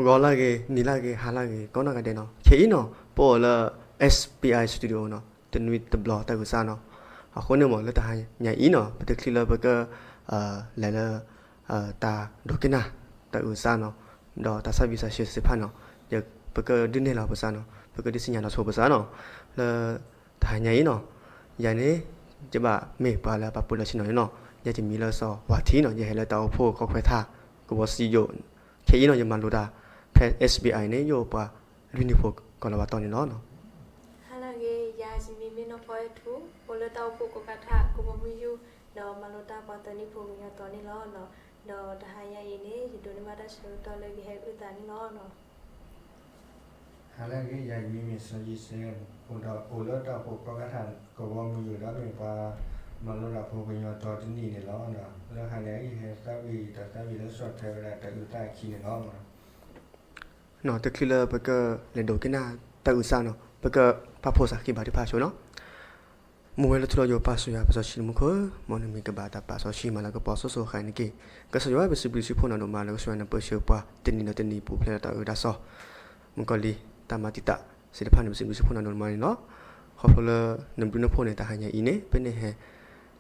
ဂီၤလၢဂ့ၤ နံၤလၢဂ့ၤ ဟါလၢဂ့ၤ ကိးနီၢ်ဂၤဒဲးနီၤ, ခဲအံၤနီၤ ပအိၣ်လၢ S B I studio နီၤ, တနွံတဘျီတၢ်အုၣ်သးနီၤ, အဃိန့ၣ်မ့ၢ်လၢတဟါညါအံၤနီၤ ပတချံလၢပက လဲၤလၢ တၢ်ဒိးကနၣ် တၢ်အုၣ်သးနီၤ, ဒီးတၢ်သးဝံၣ်သးဆၢသ့ၣ်တဖၣ်နီၤ, ပကဒုးနဲၣ်လီၤပသးနီၤ, ပကဒုးသ့ၣ်ညါလီၤဆိပသးနီၤ, လၢ တဟါညါအံၤနီၤ, ယၤန့ၣ် ယဘၣ်မ့ၢ်ပှၤလၢပာ်ဖှိၣ်လၢဆ့ၣ်နီၤန့ၣ်နီၤ, ယတမံၤလၢစီၤဝၤထံနီၤ, ယဟဲလၢတၢ်အိၣ်ဖှိၣ်ကီၢ်ခွဲးထါ ကဝီၤစံယိၣ်, ခဲအံၤနီၤ ယမၤလိတၢ်ဖဲ S B I န့ၣ် ယအိၣ်ပှၤလွံၢ်နံၣ်ဖိကီၢ်လၢၤဘၣ်တီၢ်န့ၣ်လီၤ. ဟါလၢဂ့ၤ, ယၤယမံၤမ့ၢ်နီၢ်ဖီအဲၣ်ထူ, အိၣ်လၢတၢ်အိၣ်ဖှိၣ်ကီၢ်ခွဲးထါ ကဝီၤမုၢ်ယူၢ်, ဒီးမၤလိတၢ်ပှၤသၢနံၣ်ဖိကညီတီၤန့ၣ်လီၤ. ဒီးတဟါညါအံၤန့ၣ် ယဒိးန့ၢ်ဘၣ်တၢ်ဆၢကတီၢ်လၢယဟဲအုၣ်သးန့ၣ်လီၤ. ဟါလၢဂ့ၤ, ယၤယမံၤမ့ၢ်စီၤယံၤစဲ, အိၣ်ဒီးအိၣ်လၢတၢ်အိၣ်ဖှိၣ်ကီၢ်ခွဲးထါ ကဝီၤမုၢ်ယူၢ်ဒီးမ့ၢ်ပှၤ မၤလိတၢ်ဖိကညီတီၤတနံၣ်န့ၣ်လီၤ. လၢဟါန့ၣ် ယဟဲသးဝံၣ်တၢ်သးဝံၣ်လၢဆီၣ်ထွဲဝဲဒၣ်တၢ်အုၣ်သးအခံန့ၣ်လီၤ. နီၤ တချုးလၢပကလဲၤဒိးကနၣ်တၢ်အုၣ်သးနီၤ ပကပာ်ဖှိၣ်သးဃံဘါထုကဖၣ်ဆိနီၤ. မူဝဲလၢထူလီၤယိာ်ပၢ်စီဆှံယွၤ ပစီဆှံမူခိၣ်, မ်နမံၤကဘၣ်တၢ်ပာ်စီဆှံမၤလၤကပီၤစိၤစိၤဃၣ်ဃၣ်န့ၣ်တက့ၢ်. ကစၢ်ယွၤ ပစံးဘျုးစံးဖှိၣ်နၤဒိၣ်မးလၢကစၢ်ယွၤနပၢၢ်ဆၢပှၤတနံၤဒီးတနံၤပူၤဖျဲးဒီးတၢ်အၢတၢ်သီ မုၣ်ကီၤလံၤ တၢ်မၤတံာ်တာ်သ့ၣ်တဖၣ်န့ၣ် ပစံးဘျုးစံးဖှိၣ်နၤဒိၣ်မးန့ၣ်လီၤ. ခီဖျိလၢနဘျုးနဖှိၣ်န့ၣ် တဟါညါအံၤန့ၣ် ပန့ၢ်ဟဲ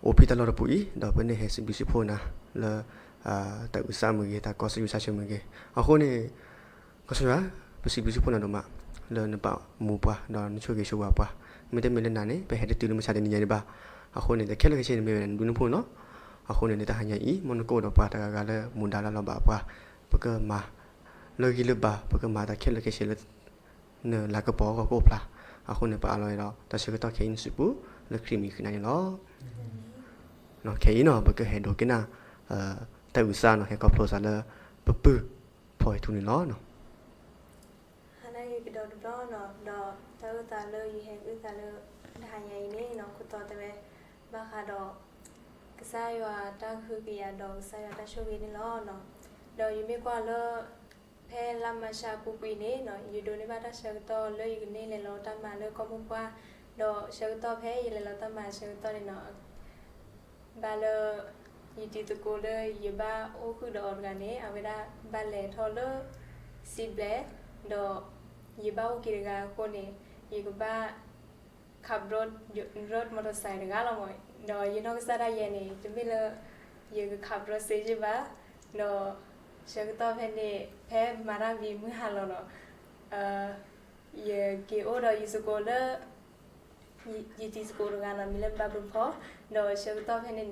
အိၣ်ဖှိၣ်တၢ်လီၢ်တပူၤအံၤ ဒီးပန့ၢ်ဟဲစံးဘျုးစံးဖှိၣ်နၤလၢ တၢ်အုၣ်သးမ့ၢ်ဂ့ၤ တၢ်ကီသးဝံၣ်သးဆၢမ့ၢ်ဂ့ၤ, အဃိန့ၣ် ကစၢ်ယွၤ ပစံးဘျုးစံးဖှိၣ်နၤဒိၣ်မး လၢနပာ်မူပှၤ ဒီးနဆိၣ်ဂ့ၤဆိၣ်ဝါပှၤ, မ့တမ့ၢ်လၢနၤန့ၣ် ပဟဲတတုၤလၢမုၢ်ဆါတနံၤညါဒံးဘၣ်. အဃိန့ၣ် တၢ်ခဲလၢာ်ခဲဆ့န့ၣ်မ့ၢ်ဝဲဒၣ်နဘျုးနဖှိၣ်န့ၣ်လီၤ. အဃိန့ၣ် လၢတဟါညါအံၤ မ်နကအိၣ်ဒီးပှၤတဂၤဂၤလၢမူဒါလၢအလီၤဘၣ်ပှၤ, ပကမၤ လၢဂံၢ်လၢဘါ ပကမၤတၢ်ခဲလၢာ်ခဲဆ့လၢ နလၤကပီၤအဂီၢ်ကအိၣ်ဖျါ, အဃိန့ၣ် ပအးလီၤဒီး တၢ်ဆၢကတီၢ်ခဲအံၤန့ၣ်စုပူၤ လၢခရံာ်မံၤဃ့နၤန့ၣ်လီၤ. ခဲအံၤနီၤ ပကဟဲဒိးကနၣ် တၢ်အုၣ်သးနီၤ ဟဲခီဖျိသးလၢ ပပုၢ် ဖီအ့ၣ်ထူန့ၣ်လီၤ. ဟါလၢဂ့ၤကဒီးတဘျီနီၤ, ဒီးတၢ်အုၣ်သးလၢယဟဲအုၣ်သးလၢ တဟါညါအံၤန့ၣ်နီၤ ခိၣ်တီတဲဝဲ ဘၣ်ဃးဒီး ကစၢ်ယွၤတၢ်ကဟုကယာ်ဒီးကစၢ်ယွၤတၢ်ဆိၣ်ဂ့ၤန့ၣ်လီၤ. ဒီးယမ့ၢ်ကွၢ်လၢ ဖဲလါမၢ်ၡးအပူၤကွံာ်န့ၣ်နီၤ ယဒိးန့ၢ်ဘၣ်တၢ်ဆၢကတီၢ်လၢယကန့ၢ်လဲၤလီၤတၢ်မၤလၢကီၢ်မိၢ်ပှၢ်, ဒီးဆၢကတီၢ်ဖဲယလဲၤလီၤတၢ်မၤဆၢကတီၢ်န့ၣ်နီၤ ဘၣ်လၢ ယတံၤသကိးလၢယဘၣ်အိၣ်ဃုာ်ဒီးအီၤတဂၤန့ၣ် အဝဲဒၣ်ဘၣ်လဲၤထီၣ်လၢ စံဘျဲၣ်, ဒီးယဘၣ်အိၣ်က့ၤတဂၤအဃိန့ၣ် ယကဘၣ် ခး ride motorcycle တဂၤလီၤမး, ဒီးယနီၢ်ကစၢ်ဒၣ်ယဲန့ၣ် တမ့ၢ်လၢ ယကခး ride စ့ယ့ၢ်ဘၣ်, ဒီးဆၢကတီၢ်ဖဲန့ၣ် ဖဲမၤတၢ်ဝံၤမုၢ်ဟါလီၤနီၤ ယက့ၤအိၣ်ဒီးယသကိးလၢ ယတံၤသကိးတဂၤနီၤ မံၤလၢဘၣ်ဘျုးဖီ, ဒီးဆၢကတီၢ်ဖဲန့ၣ်န့ၣ်နီၤ ဘၣ်လၢမုၢ်ဟါ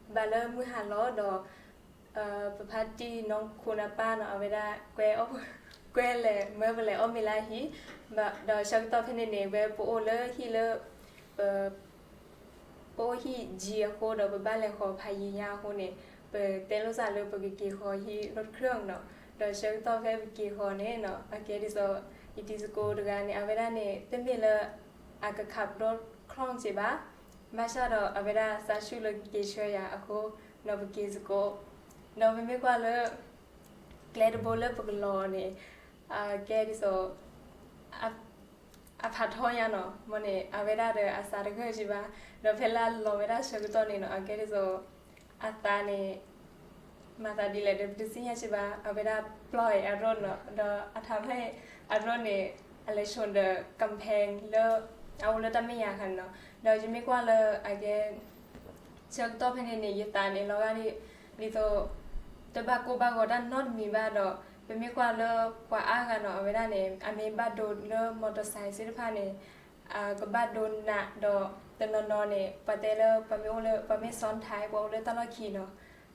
လီၤဒီး ပဖါတံၢ်နီၢ်ခိနၢ်ပၢ်နီၤ အဝဲဒၣ် ကွဲလဲၤမၢပလဲၤအီၣ်မ့ၤလၢဟံၣ်, ဒီးဆၢကတီၢ်ဖဲန့ၣ်န့ၣ် ဝဲပအိၣ်လၢဟံၣ်လၢ ပ ပအိၣ်ဟံၣ်ယံၤအဃိဒီး ပဘၣ်လဲၤဃီၤဖးယံၤညါအဃိန့ၣ် ပတဲလိာ်သးလၢပကက့ၤဃီၤဟံၣ် รถเครื่อง နီၤ, ဒီးဆၢကတီၢ်ဖဲပက့ၤဃီၤန့ၣ်နီၤ အကဲဒ်သိး ယတံၤသကိးတဂၤန့ၣ် အဝဲဒၣ်န့ၣ် တမ့ၢ်လၢ အကခး ride คล่อง စ့ဘၣ်, ဘၣ်ဆၣ်ဒီးအဝဲဒၣ်သးဆူၣ်လၢကက့ၤဆှၢယၤအဃိ ဒီးပက့ၤသကိး, ဒီးပမ့ၢ်ကွၢ်လၢ ကျဲတဘိလၢပကလီၤန့ၣ် အကဲဒ်သိး အဖးထီညါနီၤ, မ့ၢ်န့ၣ် အဝဲဒၣ်ဒီးအသးတဂၢၢ်စ့ဘၣ်, ဒီးဖဲလၢအလီၤဝဲဒၣ်ဆၢကတီၢ်န့ၣ်နီၤ အကဲဒ်သိး အသးန့ၣ် မၤသးဒ်လဲၣ်ဒီးပတသ့ၣ်ညါစ့ဘၣ်, အဝဲဒၣ်ပျီၢ်အံၤအ ride နီၤ, ဒီးအထးဖျၢၣ်အ ride န့ၣ် အလဲၤဆိဒီး ကဖဲလၢ အအိၣ်လၢတၢ်မဲာ်ညါအခါန့ၣ်နီၤ, ဒီးယမ့ၢ်ကွၢ်လၢအကဲ ဆၢကတီၢ်ဖဲန့ၣ်န့ၣ် ယသးန့ၣ် လီၤဂာ်ဒ် ဒ်သိး တဘၣ်ကိၢ်ဘၣ်ဂီၤတၢ်နီတမံၤဘၣ်ဒီး ပမ့ၢ်ကွၢ်လၢပှၤအါဂၤနီၤ အဝဲဒၣ်န့ၣ် အမ့ၢ်ဘၣ်ဒိလၢ motorcycle သ့ၣ်တဖၣ်န့ၣ် ကဘၣ်ဒိနးဒီး တနီၤနီၤန့ၣ် ပှၤတဲလၢပှၤမ့ၢ်အိၣ်လၢ ပှၤမ့ၢ် ซ้อนท้าย ပှၤအိၣ်လၢတၢ်လီၢ်ခံနီၤ,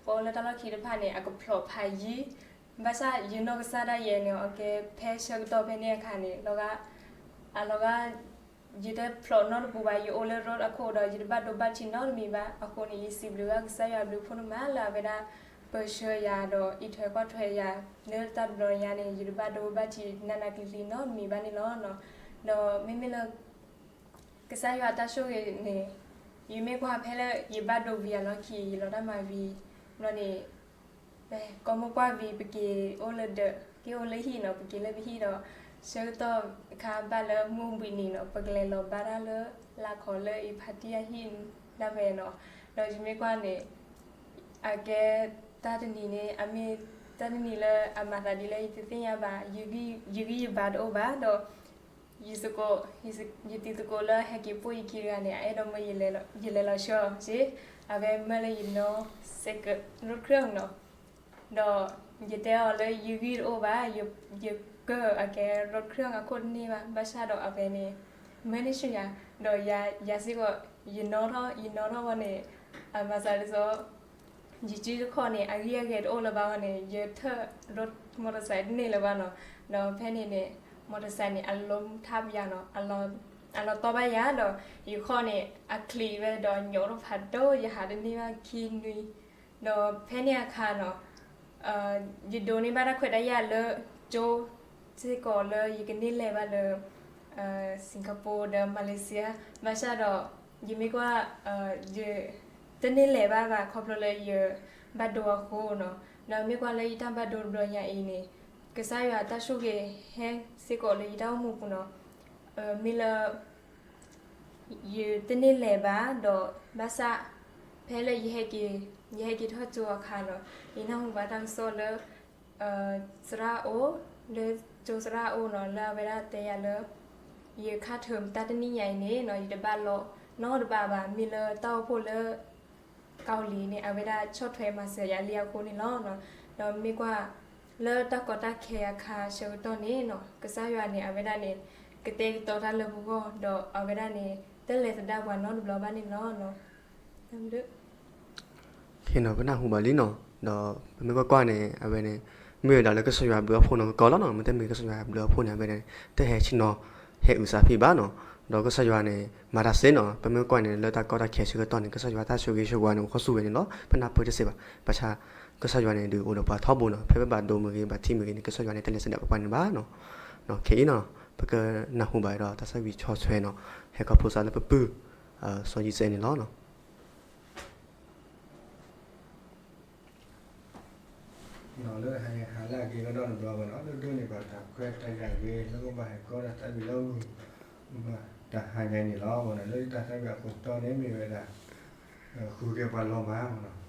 ပှၤအိၣ်လၢတၢ်လီၢ်ခံတဖၣ်န့ၣ် အကဖျိးဖးယံၤ, ဘၣ်ဆၣ်ယနီၢ်ကစၢ်ဒၣ်ယဲန့ၣ် အကဲဖဲဆၢကတီၢ်ဖဲန့ၣ်အခါန့ၣ် လီၤဂာ် အလီၤဂာ် ယတဖျိးနီတပူၤဘၣ်, ယအိၣ်လၢ road အခိၣ်ဒီး ယတဘၣ်ဒိဘၣ်ထံးနီတမံၤဘၣ်. အဃိန့ၣ် ယစံးဘျုးဘၣ်ကစၢ်ယွၤဘျုးဖှိၣ်ဒိၣ်မးလၢအဝဲဒၣ် ပၢၢ်ဆၢယၤဒီး အံးထွဲကွၢ်ထွဲယၤ လၢတၢ်တဘျီညါန့ၣ် ယတဘၣ်ဒိဘၣ်ထံးနးနးကျံၤကျံၤနီတမံၤဘၣ်န့ၣ်လီၤ. ဒီးမ့မ့ၢ်လၢ ကစၢ်ယွၤတၢ်ဆိၣ်ဂ့ၤန့ၣ် ယမ့ၢ်ကွၢ်ဖဲလၢယဘၣ်ဒိဝံၤအလီၢ်ခံ ယလီၤတၢ်မၤဝံၤ ဘျီန့ၣ် ပကီၢ်မိၢ်ပှၢ်ဝံၤ ပက့ၤအိၣ်လၢဒၢး က့ၤအိၣ်လၢဟံၣ်နီၤ ပက့ၤလၢပဟံၣ်ဒီး ဆၢကတီၢ်အခါဘၣ်လၢမုၢ်ဘှံးနံၤနီၤ ပကလဲၤလီၤဘါတၢ်လၢ လၢခီလၢအံၤဖါတံၢ်အဟံၣ်ဒၣ်ဝဲနီၤ. ဒီးယမ့ၢ်ကွၢ်န့ၣ် အကဲတၢ်တနံၤန့ၣ် အမ့ၢ်တ တနံၤလၢအမၤသးဒ်လဲၣ် ယတသ့ၣ်ညါဘၣ်, ယဂံၢ်ယဘါတအိၣ်ဘၣ်ဒီး ယသကိး, ယတံၤသကိးလၢဟဲက့ၤပိာ်ယခံတဂၤန့ၣ် အအဲၣ်ဒိးမၢယလဲၤလီၤဆှၢအီၤက့, အဝဲမၢလၢယနီၢ်စဲးကၢး road ခရံာ်နီၤ, ဒီးယတဲအီၤလၢယဂံၢ်တအိၣ်ဘၣ်, ယကၢၢ်အကဲ road ခရံာ်အခိၣ်တန့ၢ်ဘၣ်, ဘၣ်ဆၣ်ဒီးအဝဲန့ၣ် မၢန့ၢ်ဆူယၤ, ဒီးယၤစ့ၢ်ကီး ယနီၣ်ထီၣ် ယနီၣ်ထီၣ်ဝဲန့ၣ် အမၤသးဒ်သိး ယစုတခီၣ်န့ၣ် အဂံၢ်အဂဲၤတအိၣ်လၢၤဘၣ်ဝဲန့ၣ် ယထၢၣ် road မီၢ်တစဲးတန့ၢ်လၢၤဘၣ်နီၤ, ဒီးဖဲန့ၣ်န့ၣ် မီၢ်တစဲးန့ၣ် အလီၤထါပယၤနီၤ, အလီၤတီဘၣ်ယၤဒီး ယခီၣ်န့ၣ် အချံးဝဲဒီးညိးထီၣ်ဖးဒိၣ် ယဟးတန့ၢ်ဘၣ်ခံနွံ, ဒီးဖဲန့ၣ်အခါနီၤ ယဒိးန့ၢ်ဘၣ်တၢ်ခွဲးတၢ်ယာ်လၢကၠိ စ့ၢ်ကီးလၢယကန့ၢ်လဲၤဘၣ်လၢ Singapore ဒီး Malaysia, ဘၣ်ဆၣ်ဒီး ယမ့ၢ်ကွၢ် ယတန့ၢ်လဲၤဘၣ်ဘၣ် ခီဖျိလၢယဘၣ်ဒိအဃိနီၤ, ဒီးမ့ၢ်ကွၢ်လၢယတၢ်ဘၣ်ဒိတဘျီညါအံၤန့ၣ် ကစၢ်ယွၤတၢ်ဆိၣ်ဂ့ၤဟဲစ့ၢ်ကီးလၢယတၢ်အိၣ်မူပူၤနီၤ, မ့ၢ်လၢ ယတန့ၢ်လဲၤဘၣ်ဒီး ဘၣ်ဆၣ် ဖဲလၢယဟဲက့ၤ ယဟဲက့ၤထီၣ်ကၠိအခါနီၤ, ယနၢ်ဟူဘၣ်တၢ်ကစီၣ်လၢ သရၣ်အိၣ် လၢကၠိသရၣ်အိၣ်နီၤ လၢအဝဲဒၣ်တဲယၤလၢ ယခါထၢၣ်တၢ်တနံၣ်ညါအံၤန့ၣ်နီၤ ယတဘၣ်လီၤနီတဘ့ၣ်ဘၣ် မ့ၢ်လၢတၢ်အိၣ်ဖှိၣ်လၢ ကီၢ်လံၤန့ၣ် အဝဲဒၣ်ဆီၣ်ထွဲမၤစၢၤယၤလံအဃိန့ၣ်လီၤ. ဒီးမ့ၢ်ကွၢ်လၢတၢ်ကီတၢ်ခဲအခါဆၢကတီၢ်န့ၣ်နီၤ ကစၢ်ယွၤန့ၣ် အဝဲဒၣ်န့ၣ် ကတဲာ်ကတီၤတၢ်လၢပဂီၢ် ဒီးအဝဲဒၣ်န့ၣ် တလဲၤသဒၣ်ပှၤနီတဘျီဘၣ်န့ၣ်လီၤ. ပနၢ်ဟူဘၣ်လံနီၤ, ဒီးပမ့ၢ်ကွၢ်ကွၢ်န့ၣ် အဝဲန့ၣ် မ့ၢ်ဝဲဒၣ်လၢကစၢ်ယွၤဘျုးအဖှိၣ်နီၤကကီလီၤနီၤ, မ့တမ့ၢ်ကစၢ်ယွၤဘျုးအဖှိၣ်န့ၣ် အဝဲန့ၣ် တဟဲဆ့ၣ်နီၤ ဟဲအုၣ်သးဖံးဘၣ်နီၤ, ဒီးကစၢ်ယွၤန့ၣ် မၤတၢ်စ့ၢ်နီၤ, ပမ့ၢ်ကွၢ်န့ၣ် လၢတၢ်ကီတၢ်ခဲဆၢကတီၢ်န့ၣ် ကစၢ်ယွၤတၢ်ဆိၣ်ဂ့ၤဆိၣ်ဝါန့ၣ် အိၣ်ခိးဆူဝဲန့ၣ်လီၤ, ပနၢ်ပၢၢ်တစ့ၢ်ဘၣ်, ဘၣ်ဆၣ် ကစၢ်ယွၤန့ၣ် ဒုးအိၣ်ဒီးပှၤထီဘိနီၤ, ဖဲပဘၣ်ဒိမ့ၢ်ဂ့ၤ ဘၣ်ထံးမ့ၢ်ဂ့ၤန့ၣ် ကစၢ်ယွၤန့ၣ် တလဲၤသဒၣ်ပှၤန့ၣ်ဘၣ်နီၤ, ခဲအံၤနီၤ ပကနၢ်ဟူဘၣ်ဒီး တၢ်သးဝံၣ်ဆီၣ်ထွဲနီၤ, ဟဲခီဖျိသးလၢပပုၢ် စီၤယံးစဲးန့ၣ်လီၤ. လၢဟဲဟးလၢအက့ၤကဒီးတဘျီဘၣ်နီၤ, ဒိၣ်ဒိၣ်န့ၣ် ပှၤတၢ်ခွဲးတၢ်ယာ်ဂ့ၤ လၢကဘၣ်ဟဲကီဒီးသးဝံၣ်လၢဂုၢ် တၢ်ဟါညါန့ၣ်လီၤ. လၢတၢ်သးဝံၣ်အခိၣ်တီန့ၣ်မ့ၢ်ဝဲဒၣ် ဃုက့ၤပှၤလီၤမၢ်နီၤ.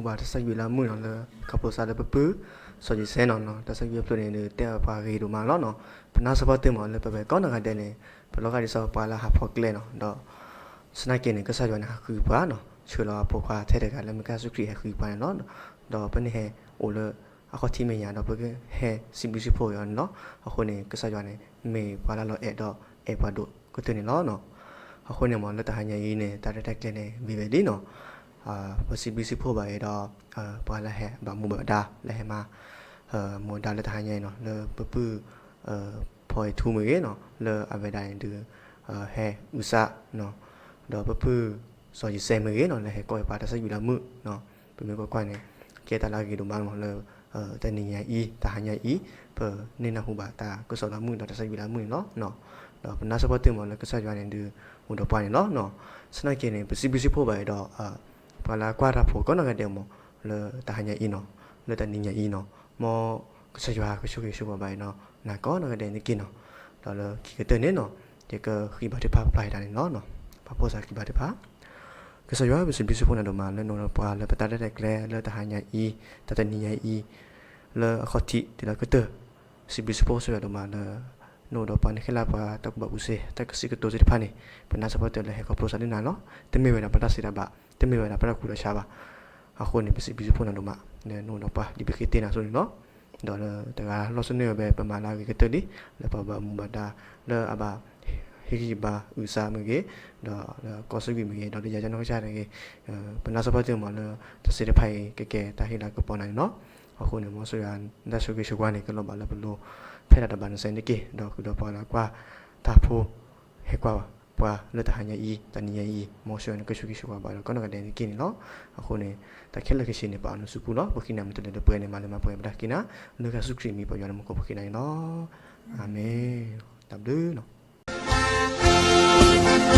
ပှၤတၢ်ဆၢကွံာ်လၢအမုာ်နီၤ လၢခီဖျိသးလၢပပုၢ်စီၤယံၤစဲနီၤ, တၢ်ဆၢကွံာ်အဖျိန့ၣ်ဒီး တဲဘၣ်ပှၤဂ့ၤဒိၣ်မးလီၤနီၤ. ပနၢ်စ့ၢ်ကီးတ့ၢ်မးလၢပဝဲကိးနီၢ်ဂၤဒဲးန့ၣ် ပလီၤဂာ်ဒ်သိးပှၤလၢဟးဖီကျဲနီၤ, ဒီး သနာ်က့န့ၣ် ကစၢ်ယွၤန့ၣ် ဟးဃုပှၤနီၤ, ဆှၢလီၤအဖိခွါထဲတဂၤလၢမ့ၢ်ကစၢ်ယ့ၣ်ၡူးခရံာ် ဟဲဃုပှၤန့ၣ်လီၤ. ဒီးပန့ၣ်ဟဲအိၣ်လၢအခီၣ်ထံးမဲာ်ညါ ဒီးပကဟဲစံးဘျုးစံးဖှိၣ်အီၤန့ၣ်လီၤ. အဃိန့ၣ် ကစၢ်ယွၤန့ၣ် မ့ၢ်ပှၤလၢလီၤအဲၣ်ဒီးအဲၣ်ပှၤဒိၣ်ကတၢၢ်န့ၣ်လီၤနီၤ. အဃိန့ၣ်မး လၢတဟါညါအံၤန့ၣ် တၢ်ရဲၣ်တၢ်ကျဲၤန့ၣ် ဂ့ၤဝဲလံနီၤ. ပစံးဘျုးစံးဖှိၣ်ဘၣ်အီၤဒီး ပှၤလၢဟဲဘၣ်မူဘၣ်ဒါ လၢဟဲမၤ မူဒါလၢတဟါညါအံၤနီၤ, လၢပပုၢ် ဖီအ့ၣ်ထူမ့ၢ်ဂ့ၤနီၤ, လၢအဝဲဒၣ်န့ၣ်ဒုး ဟဲအုၣ်သးနီၤ, ဒီးပပုၢ်စီၤယံၤစဲမ့ၢ်ဂ့ၤနီၤ, လၢဟဲကိးဝဲပှၤတၢ်ဆၢကွံာ်လၢအမုာ်နီၤ. ပမ့ၢ်ကွၢ်ကွၢ်န့ၣ် ကဲတၢ်လၢအဂ့ၤဒိၣ်မးလီၤ လၢ တနံၤညါအံၤ တဟါညါအံၤ ပန့ၢ်နၢ်ဟူဘၣ်တၢ်ကစီၣ်လၢအမုာ်ဒီးတၢ်ဆၢကွံာ်လၢအမုာ်န့ၣ်လီၤ. ဒီးပနၢ်စ့ၢ်ကီးတ့ၢ်မးလၢကစၢ်ယွၤန့ၣ်ဒုး အိၣ်ဒီးပှၤန့ၣ်လီၤနီၤ. သနာ်က့န့ၣ် ပစံးဘျုးစံးဖှိၣ်ဘၣ်အီၤဒီး ပှၤလၢအကွၢ်တၢ်ဖိကိးနီၢ်ဂၤဒဲးမး လၢတဟါညါအံၤနီၤ, လၢတနံၤညါအံၤနီၤ, မ်ကစၢ်ယွၤကဆိၣ်ဂ့ၤဆိၣ်ဝါဘၣ်အီၤနီၤ နၤကိးနီၢ်ဂၤဒဲးန့ၣ်တက့ၢ်နီၤ. ဒီးလၢခံကတၢၢ်န့ၣ်နီၤ, ယကဃ့ဘါထုကဖၣ်ပျၢ်ယတၢ်န့ၣ်လီၤ. ပာ်ဖှိၣ်စၢ်ဃ့ဘါထုကဖၣ်. ကစၢ်ယွၤ ပစံးဘျုးစံးဖှိၣ်နၤဒိၣ်မး လၢနအိၣ်ဒီးပှၤလၢပတၢ်ရဲၣ်တၢ်ကျဲၤလၢတဟါညါအံၤ, တၢ်တနံၤညါအံၤ, လၢအခီၣ်ထံးတုၤလၢကတၢၢ်, စံးဘျုးစံးဖှိၣ်ကစၢ်ယွၤဒိၣ်မးလၢ နအိၣ်ဒီးပှၤန့ၣ် ခဲလၢာ်ပှၤတၢ်ကူၣ်ဘၣ်ကူၣ်သ့ တၢ်ကစံးကတိၤသ့ၣ်တဖၣ်န့ၣ် ပနၢ်စ့ၢ်ကီးတ့ၢ်လၢဟဲခီဖျိသးဒ်နၤလီၤ. တမ့ၢ်ဝဲဒၣ်ပတၢ်သ့တၢ်ဘၣ်, တမ့ၢ်ဝဲဒၣ်ပတၢ်ကူၣ်တၢ်ဆးဘၣ်. အဃိန့ၣ် ပစံးဘျုးစံးဖှိၣ်နၤဒိၣ်မး လၢနအိၣ်ဒီးပှၤဒ်ပဃ့တ့ၢ်နၤအသိးန့ၣ်လီၤ. ဒီးလၢတဂၤလီၤဆီန့ၢ်ဝဲ ပမၤလၢအဂ့ၤကတၢၢ်လံ, လၢပှၤဘၣ်မူဘၣ်ဒါ လၢအဘၣ် ဟ့ၣ်ဂံၢ်ဟ့ၣ်ဘါအုၣ်သးမ့ၢ်ဂ့ၤ, ဒီးလၢကီၢ်သူးက့ၤမ့ၢ်ဂ့ၤ, ဒီးလၢယၤကီၢ်နီၢ်ကစၢ်တဂ့ၤ, ပနၢ်စ့ၢ်ကီးတ့ၢ်မးလၢ တၢ်သ့ၣ်တဖၣ်အံၤ ကကဲတၢ်ဟ့ၣ်လၤကပီၤနၤန့ၣ်လီၤ. အဃိန့ၣ် မ်ကစၢ်ယွၤ တၢ်ဆိၣ်ဂ့ၤဆိၣ်ဝါန့ၣ် ကလီၤဘၣ်လၢပလိၤ ဖဲဒၣ်တဘၣ်နစဲန့ၣ်တက့ၢ်. ဒီးဃုာ်ဒီးပှၤလၢကွၢ်တၢ်ဖိ ဟဲကွၢ်ပှၤလၢတဟါညါအံၤ တနံၤညါအံၤ, မ်ကစၢ်ယွၤန့ၣ် ကဆိၣ်ဂ့ၤဆိၣ်ဝါဘၣ်ဒီးကိးနီၢ်ဂၤဒဲးန့ၣ်တက့ၢ်န့ၣ်လီၤ. အဃိန့ၣ် တၢ်ခဲလၢာ်ခဲဆ့န့ၣ် ပာ်အီၤနစုပူၤလီၤ. ပဃ့နၤမ့ၢ်တလၢတပှဲၤန့ၣ် မၤလၢမၤပှဲၤပတၢ်ဃ့နၤ, လၢကစၢ်ယ့ၣ်ၡူးခရံာ်အမံၤ ပၢ်ယွၤလၢမူခိၣ် ပဃ့နၤန့ၣ်လီၤ. အၤမ့ၣ်. တၢ်ဘျုးလီၤ.